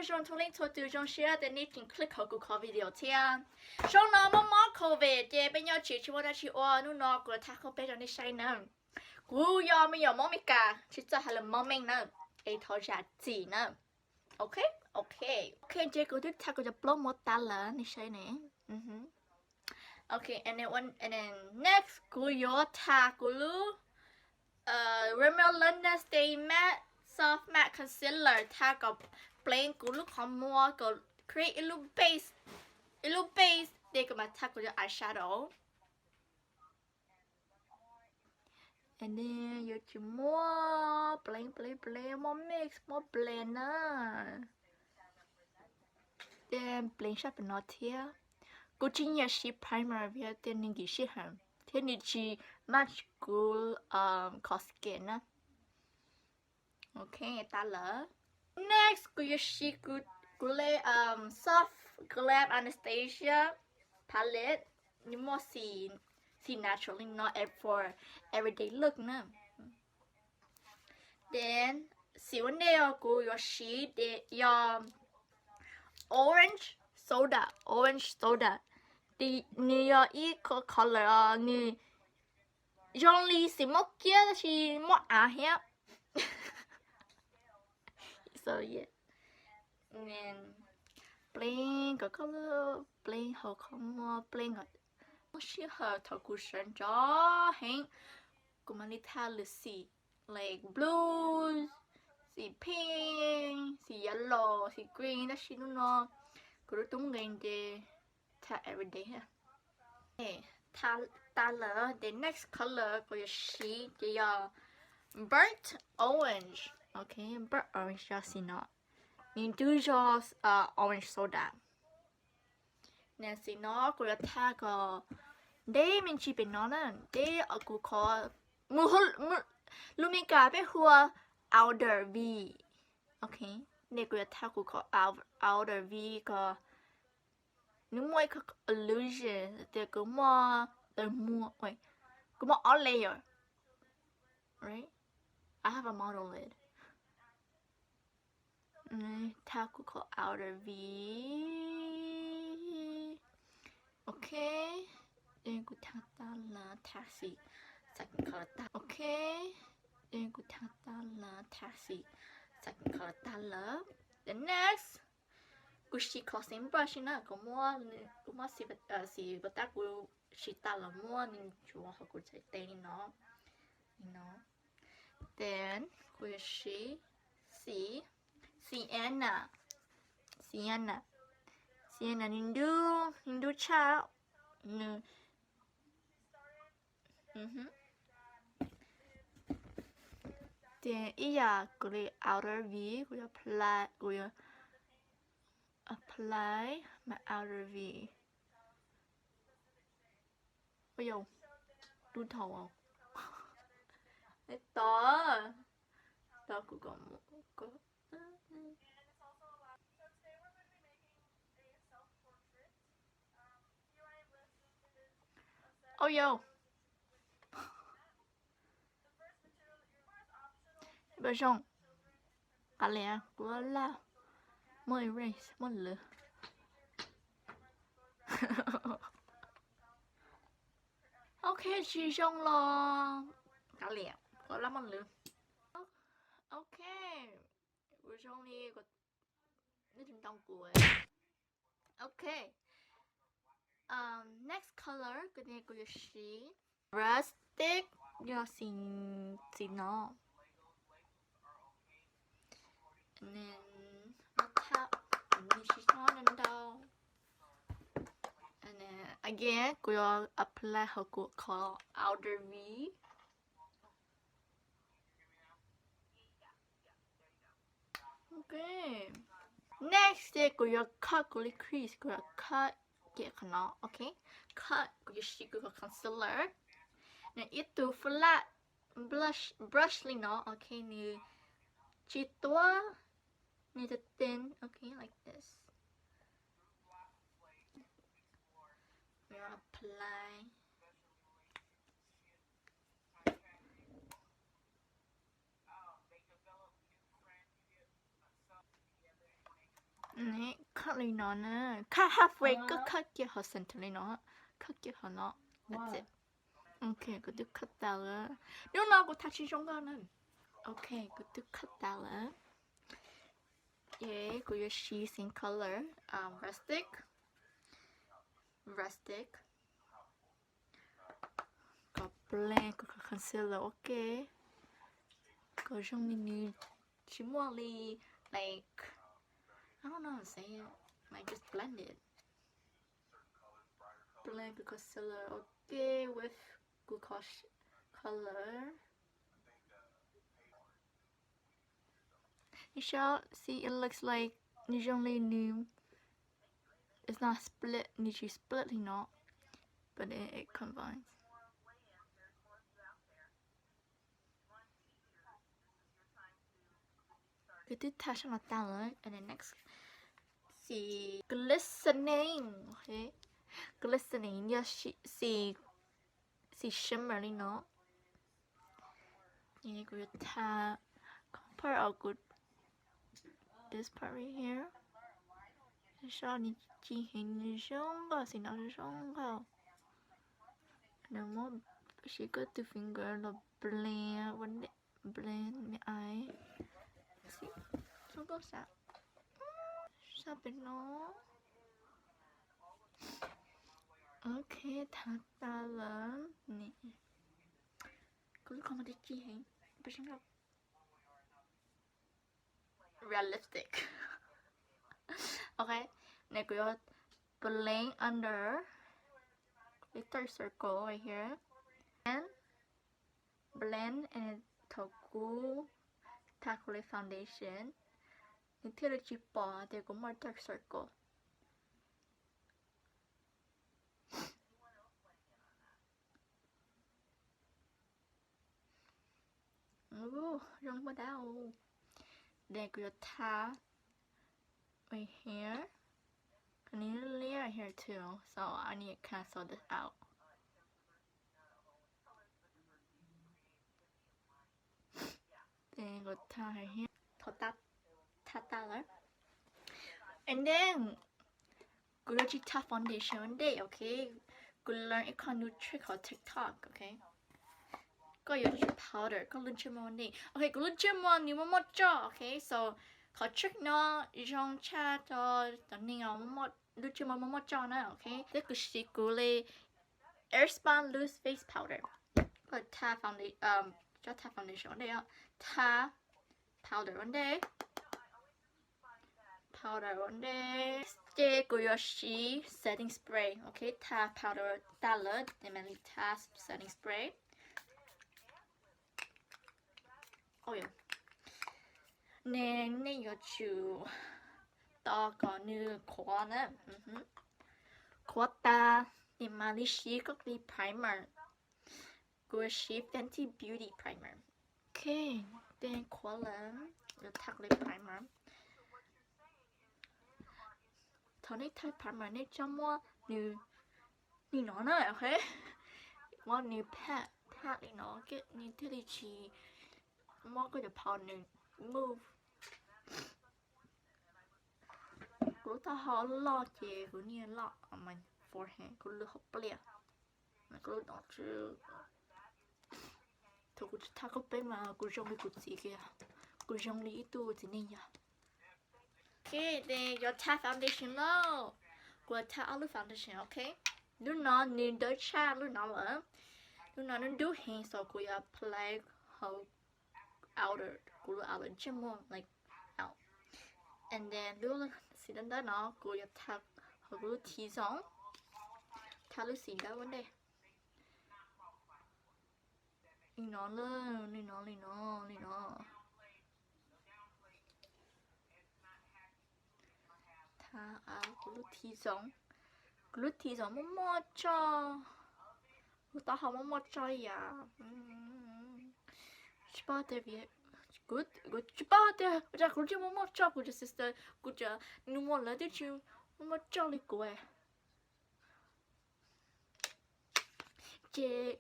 Zoo txhua leej txhua tus, zoo siab tias nej tseem click hauv kuv qhov video thiab. Zoo no mob mob covid ces peb nyob tsev tsis muaj dab tsi ua, hnub no kuv los tham qhov peb rau nej saib na. Kuv yog me nyuam mob Meskas, tsis txawj hais lus mob meej na, es thov zam txim na. Ok, ok, ok, ces kuv twb tham kuv cov plaub muab tas lawm nej saib ne. Ok, and then one, and then next kuv yuav tha kuv lub Rimmel London Stay Matte Soft Matte Concealer tha kom pleev kuv lub qhov muag, kom create ib lub base, ib lub base, ces kuv mam tha kuv cov eyeshadow. And then yuav tsum muab pleev pleev pleev, muab mix muab blend na. Ces pleev sab pem no thiab. Kuv tsis nyiam siv primer vim tias nws nkim sij hawm thiab nws tsis match kuv qhov skin na. Ok, tas lawm. Next kuv yuav siv kuv le Soft Glam Anastasia palette, nws muaj xim naturally no for everyday look na. Then xim ua ntej kuv yuav siv ces yog orange soda, orange soda. Nws yog ib color nws zoo li xim mos kiab tab sis muaj av thiab. Pleev kom koj, pleev hauv qhov muag, pleev kom muaj sij hawm thaum kuv sawv ntxov heev, kuv mam li tha lwm xim, like blue, xim pink, xim yellow, xim green, tab sis hnub no kuv lub tub nkeeg ces tha everyday. Tha tas lawm, the next color kuv yuav siv ces yog burnt orange. Ok, burnt orange yog xim no, nws twb yog orange soda. Xim no kuv yuav tha kom deb me ntsis pem no na, deb kuv qhov, lus Meskas peb hu ua outer V. Ok, ne kuv yuav tha kuv qhov outer V kom nws muaj ib qho illusion tias kuv muaj, kuv muaj ob layer. I have a monolid. Tha kuv qhov outer V. Ok, kuv tha tas lawm, tha xim, ok, kuv tha tas lawm, tha xim, qhov tas lawm. The next, kuv siv qhov xim brush na, kuv muab, kuv muab xim pas tas kuv siv tas los muab nws tsuav hauv kuv txhais tes li no, li no. Then kuv yuav siv xim, sienna, sienna, sienna nws dub, nws dub tshaj, nws Ces ib yam kuv li outer V, kuv yuav apply, kuv yuav apply my outer V. Ua yau, lub thaum, tos, tos kuv kom, ua yau. Pab zoo, kav liam, kuv laj, muaj erase, muaj lwv. Ok, tsis zoo los kav liam, kuv laj muaj lwv. Ok, kuv zoo li, nej tsis ntoo kuv. Ok, next color kuv tias kuv yuav siv rustic, yog xim, xim no. Muab tha, nws tsis txhob ntau ntau. Again kuv yuav apply hauv kuv qhov outer V. Ok, next ces kuv yuav cut kuv li crease, kuv yuav cut kiag qhov no. Ok, cut, kuv yuav siv kuv qhov concealer, nws ib tug flat brush li no. Ok, nws tsis tuab, nws tsis thin. Ok, like this. Apply. Cut li no na, cut halfway, koj cut kiag hauv center li no, cut kiag hauv no. That's it. Ok, kuv twb cut tas lawm. Hnub no kuv tha tsis zoo nkauj na. Ok, kuv twb cut tas lawm. Ces kuv yuav siv same color, um, Rustic. Rustic. Kom blend kuv concealer ua ke, kom zoo li nws tsis muaj li, like, I don't know how to say it. Like, just blend it. Blend kuv concealer ua ke with kuv color. Nws saib, see, it looks like nws zoo li nws, it's not split, nws tsis split li no, but it, it combines. Kuv twb tha sab no tas lawm, and then next, xim glistening, ok, glistening yog xim, xim shimmer li no. Kuv yuav tha part of kuv, this part right here. Saib nws ci heev, nws zoo nkauj, xim no zoo nkauj. Nws muab siv koj tus finger los blend, blend me eyes. Zoo nkauj sas, sab pem no. Ok, tha tas lawm ne. Kuv lub qhov muag ci heev, peb sib nrauj. Realistic. Ok, nws kuv yuav blend under the third circle right here. And blend, and thaum kuv tha kuv li foundation, nws thiaj li tsis pom tias kuv muaj dark circle. Uu, zoo li muaj dab ua. Then kuv yuav tha right here. Koj need a layer here too, so I need to cancel this out. Then kuv tha right here. Thaum tha tas lawm, and then kuv yuav tsis tha foundation ua ntej, ok? Kuv learn ib qho new trick hauv TikTok, ok? Koj yuav tsum powder koj lub ntsej muag ua ntej. Ok, kuv lub ntsej muag nws muaj muaj tsoj, ok? So qhov trick no zoo tshaj rau cov neeg lub ntsej muag muaj muaj tsoj na, ok? Thiab kuv siv kuv li Airspun loose face powder. Koj tha founda-, um, tso tha foundation ua ntej, tha powder ua ntej. Powder ua ntej. Ces kuv yuav siv setting spray, ok, tha powder tas lawm, ces mam li tha setting spray. Oj, ne, nej yuav tsum tos kom nws qhuav na. Qhuav tas ces mam li siv koj li primer. Kuv siv Fenty Beauty primer. Ok, ces qhuav lawm, yuav tha li primer. Thaum nej tha primer nej txhob muab nws li no na, ok? Muab nws pat pat li no, nws thiaj li tsis, muab koj cov powder nws move. Kuv lub taub hau loj ces kuv niaj loj, my forehead, kuv lub hauv pliaj, kuv lub nom tswv. Thaum kuv tsis tha koj peb mas kuv zoo li kuv txiv kiag, kuv zoo li ib tug txiv neej yog. Ok, ces yuav tha foundation lauj. Kuv tha ob lub foundation, ok. Lub no nws dawb tshaj lub no lawm. Lub no nws dub heev, so kuv yuav apply hauv outer, kuv lub outer ntsej muag, like, out. And then lub xim dawb dawb no kuv yuav tha hauv kuv lub T zone. Tha lub xim dawb ua ntej. Li no, li no, li no, li no. Tha kuv lub T zone, kuv lub T zone muaj muaj tsoj, kuv taub hau muaj muaj tsoj yam. Tsis paub tias, kuv tsis paub tias ua cas kuv lub ntsej muag muaj tsoj, kuv cov sister, kuv cov nus muag lawv twb tsis muaj muaj tsoj li kuv. Ces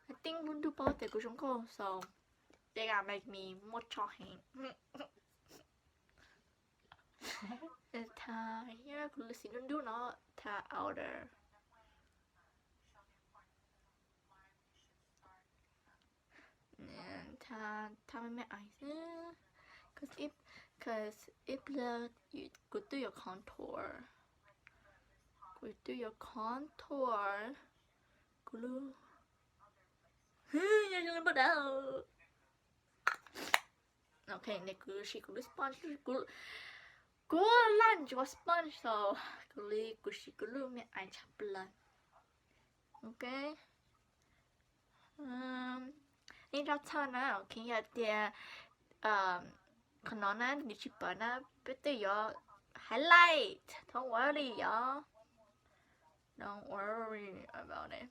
I think lub ntuj paub tias kuv zoo nkauj, so they gonna make me muaj tsoj heev. Kuv lub xim dub dub no, tha outer. Tha, tha me me ais xwb. Cause ib, cause ib pliag kuv twb yuav contour. Kuv twb yuav contour kuv lub, yog zoo li npawg dav. Ok, ne kuv siv kuv lub sponge, kuv, kuv laj ntsuav sponge so kuv li kuv siv kuv lub me ais tshaj plaws. Ok. Ib zaug txhawj na, ok, yog tias qhov no na nws tsis pom na, peb twb yuav highlight, don't worry y'all. Don't worry about it.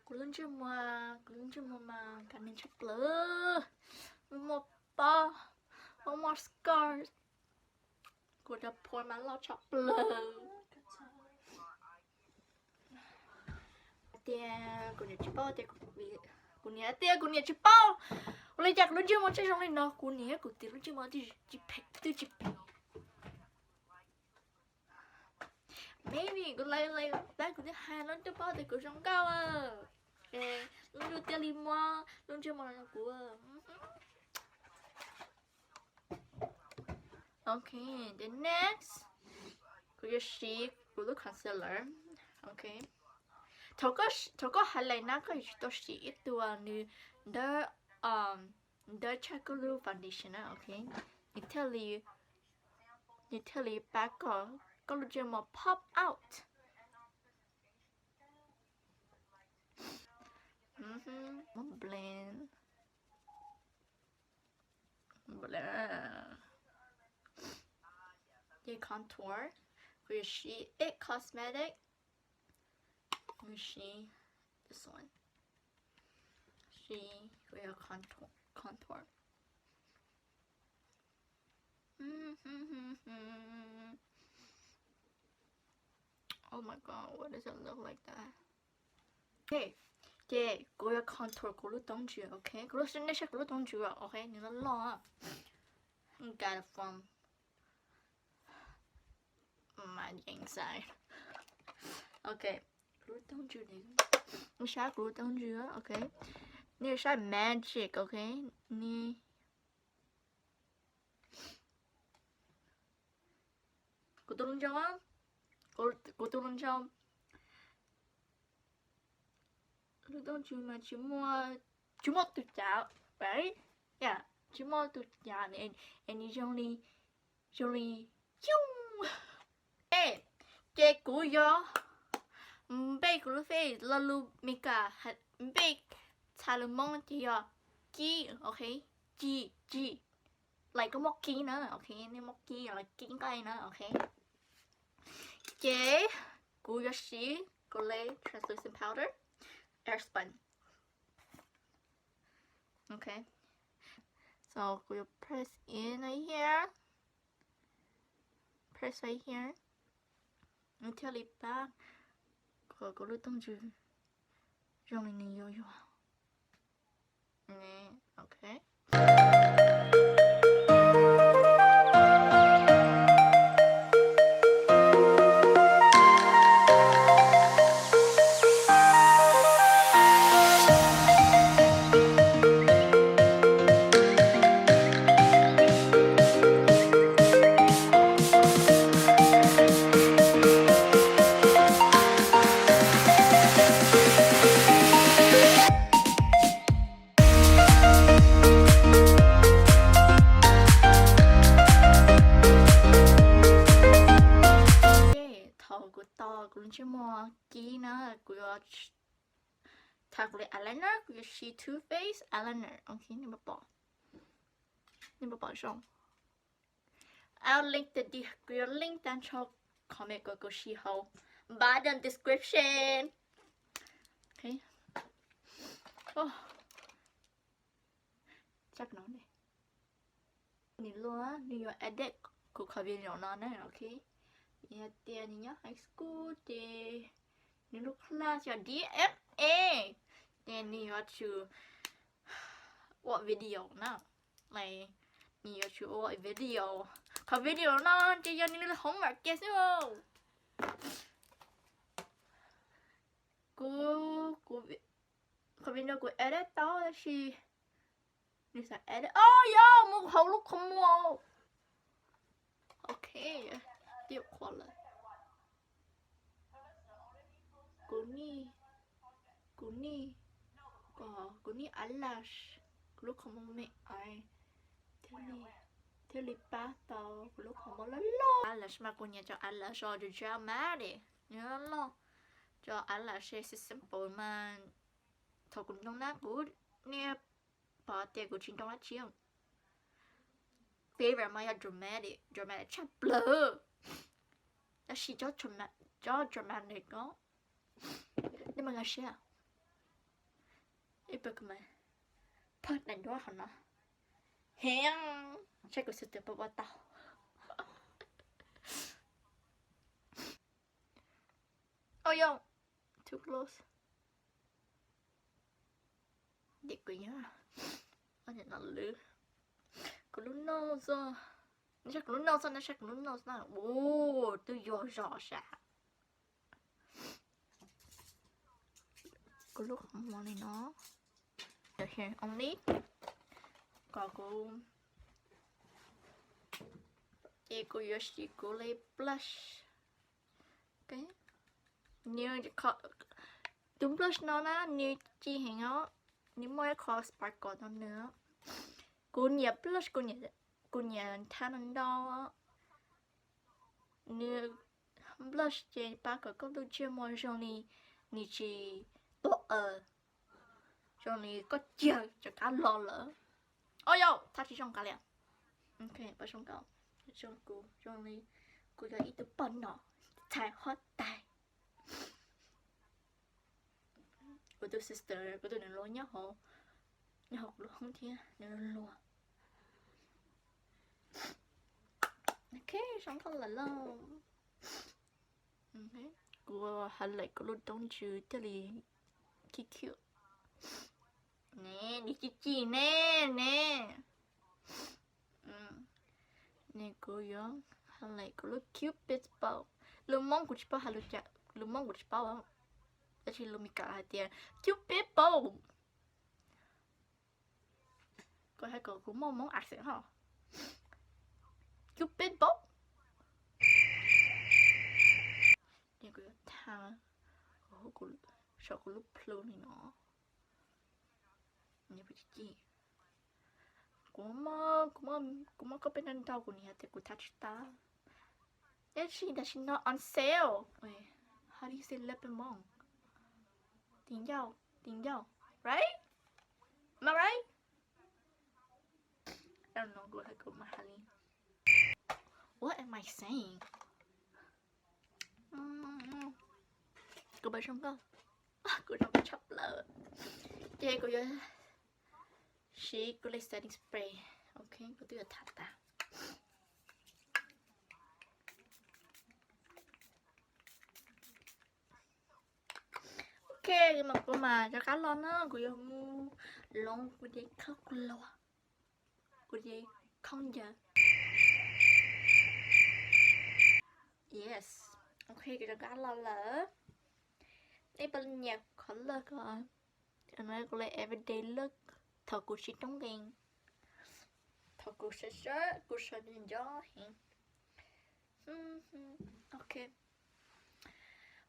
Kuv lub ntsej muag, kuv lub ntsej muag mas nkag neeg tshaj plaws, muaj pob, muaj scar, kuv cov pores mas loj tshaj plaws. Tias kuv niam tsis paub tias, kuv niam tias kuv niam tsis paub ua li cas kuv lub ntsej muag tseem zoo li no, kuv niam kuv txiv lub ntsej muag twb tsis phem, twb tsis phem. Maybe kuv laiv, laiv kuv twb hais lub ntuj paub tias kuv zoo nkauj, lub ntuj thiaj li muab lub ntsej muag rau kuv. Ok, the next, kuv yuav siv kuv lub concealer. Ok, thaum koj, thaum koj highlight na koj yuav tsum tau siv ib tug nws dawb, dawb tshaj koj lub foundation na. Ok, nws thiaj li, nws thiaj li pab kom koj lub ntsej muag pop out. Muab blend. Blend. Ces contour, kuv yuav siv It Cosmetic, kuv yuav siv this one, siv, kuv yuav contour, contour. Oh my god, what does it look like that? Ok, ces kuv yuav contour kuv lub taub ntswg, ok, kuv lub, nej saib kuv lub taub ntswg, ok, nws loj loj. Got it from my inside. Ok, kuv lub taub ntswg, nej saib kuv lub taub ntswg, ok, nej saib magic, ok, nej Kuv tus hluas nraug, kuv tus hluas nraug lub taub ntswg mas tsis muaj, tsis muaj tus cav, right? Yeah, tsis muaj tus cav, es nws zoo li, zoo li yooj. Ces kuv yuav npe kuv lub face lo lus Meskas, npe txhais lus Hmoob ces yog Kib, ok? Kib, Kib. Like koj muaj kib na, ok, nej muaj kib los kib nqaij na, ok. Ces kuv yuav siv kuv lub translucent powder, Airspun. Ok, so kuv yuav press in right here, press right here, nws thiaj li pab kom kuv lub taub ntswg zoo li nws yuav yog. Ok. Thaum kuv tos kuv lub ntsej muag kib na, kuv yuav tha kuv li eyeliner, kuv yuav siv Too Faced eyeliner, ok, nej puas pom, nej puas pom zoo? I'll link the de-, kuv yuav link tag nrho comment kom kuv siv hauv bottom description. Ok. Nws luag, nws yuav edit kuv cov video no na, ok. Yog tias nws nyob high school ces nws lub class yog D M A, ces nws yuav tsum ua video na. Nws yuav tsum ua video, qhov video no ces yog nws homework kiag xwb. Kuv, kuv, qhov video kuv edit tau tab sis nws xav edit, o yog mus hauv lub qhov muag. Ok, twb qhuav lawm. Kuv nim, kuv nim, kuv nim eyelash, kuv lub qhov muag me ais thiaj li pab tau kuv lub qhov muag loj loj. Eyelash mas kuv nyiam cov eyelash uas dramatic, nws loj loj. Cov eyelash simple mas thaum kuv nroo na kuv, nej pom tias kuv tsis nroo dab tsi. Favorite mas yog dramatic, dramatic tshaj plaws. Tab sis cov dramatic ko, nej mas nkag siab. Ib pawg kma phaj daim duab hauv no. Heev, saib kuv sister puas ua tau. Oh yo, too close. Kuv lub nose xwb, nej saib kuv lub nose xwb, nej saib kuv lub nose na, ua twb yuag zog sas. Kuv lub qhov muag li no, only kom kuv, ces kuv yuav siv kuv li blush. Nws, tus blush no na nws ci heev os, nws muaj ib qho sparkle no nws. Kuv nyiam blush, kuv nyiam thaj no ntau. Nws blush ces pab kom koj lub ntsej muag zoo li nws tsis tuam, zoo li koj ciag rov qab los lawm. Oh yau, thaj tsis zoo nkaus li. Ok, pab zoo nkaus, zoo kuv, zoo li kuv yog ib tug poj nom txhais huab tais. Kuv tus sister, kuv tus nws luag nyob hauv, nyob hauv kuv lub hoob thiab nws luag. Ok, zoo nkauj lawm lauj. Kuv highlight kuv lub roob ntsws thiaj li cute cute. Ne, nws ci ci ne, ne. Ne kuv yuav highlight kuv lub cupid bow. Lus Hmoob kuv tsis paub hais lus cas, lus Hmoob kuv tsis paub, tab sis lus Meskas hais tias cupid bow. Koj hais kom kuv muaj Hmoob accent ho. Cupid bow. Ces kuv yuav tha saum kuv lub plhu li no. Kuv, kuv muaj copy ntau ntau kuv nim hais tias kuv tha tsis tau. Tab sis tam sim no on sale. Wait, how do you say lip and Hmong? Tis ncauj, tis ncauj. Right? Am I right? I don't know, kuv hais kuv mas hais li. What am I saying? Kuv pab zoo nkauj, kuv zoo nkauj tshaj plaws. Ces kuv yuav siv kuv li setting spray. Ok, kuv twb yuav tham tas. Ok, mas kuv mas rov qab los na, kuv yuav mus loov kuv cev khaub, kuv los, kuv cev khaub ncaws. Yes, ok, kuv rov qab los lawm. Nej puas nyiam color ko? Kuv li everyday look thaum kuv sib roob nqi, thaum kuv sawv, kuv sawv nco heev. Ok,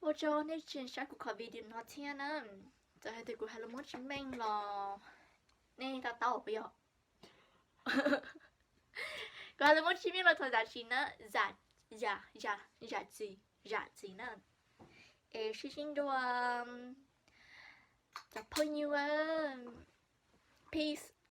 ua tsaug nej tseem saib kuv qhov video no thiab na. Txawm hais tias kuv hais lus Hmoob tsis meej los nej to taub puas yog? Kuv hais lus Hmoob tsis meej los thov zam txim na, zam, zam, zam txim, zam txim na. Es sib ntsib dua cov phooj ywg, peace.